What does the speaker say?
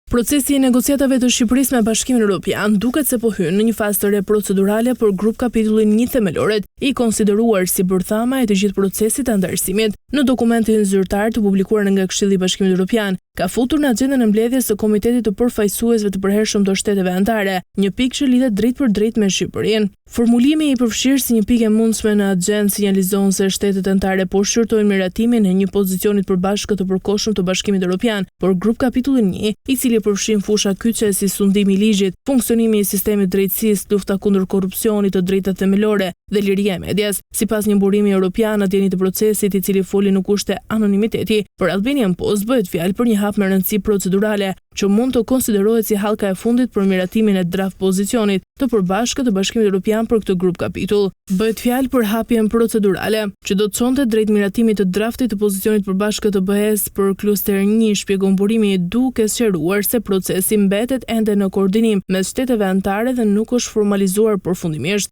Procesi i negociatave të Shqipërisë me Bashkimin Europian duket se po hyn në një fazë të re procedurale për grup-kapitullin një Themeloret, i konsideruar si bërthama e të gjithë procesit të anëtarësimit. Në dokumentin zyrtar të publikuar nga Këshilli i Bashkimit Europian, ka futur në axhendën e mbledhjes së Komitetit të Përfaqësuesve të Përhershëm të Shteteve Anëtare, një pikë që lidhet drejtpërdrejt me Shqipërinë. Formulimi i përfshirë si një pikë e mundshme në axhendë sinjalizon se shtetet anëtare po shqyrtojnë miratimin e një pozicioni të përbashkët të përkohshëm të Bashkimit Europian për grup-kapitullin një, i cili përfshin fusha kyçe si sundimi i ligjit, funksionimi i sistemit të drejtësisë, lufta kundër korrupsionit, të drejtat themelore dhe liria e medias. Sipas një burimi europian në dijeni të procesit, i cili foli në kushte anonimiteti, për Albanian Post bëhet fjalë për një hap me rëndësi procedurale, që mund të konsiderohet si hallka e fundit për miratimin e draft-pozicionit të përbashkët të Bashkimit Europian për këtë grup-kapitull. Bëhet fjalë për hapjen procedurale, që do të çonte drejt miratimit të draftit të pozicionit të përbashkët të BE-së për Kluster një, shpjegon burimi, duke sqaruar se procesi mbetet ende në koordinim mes shteteve anëtare dhe nuk është formalizuar përfundimisht.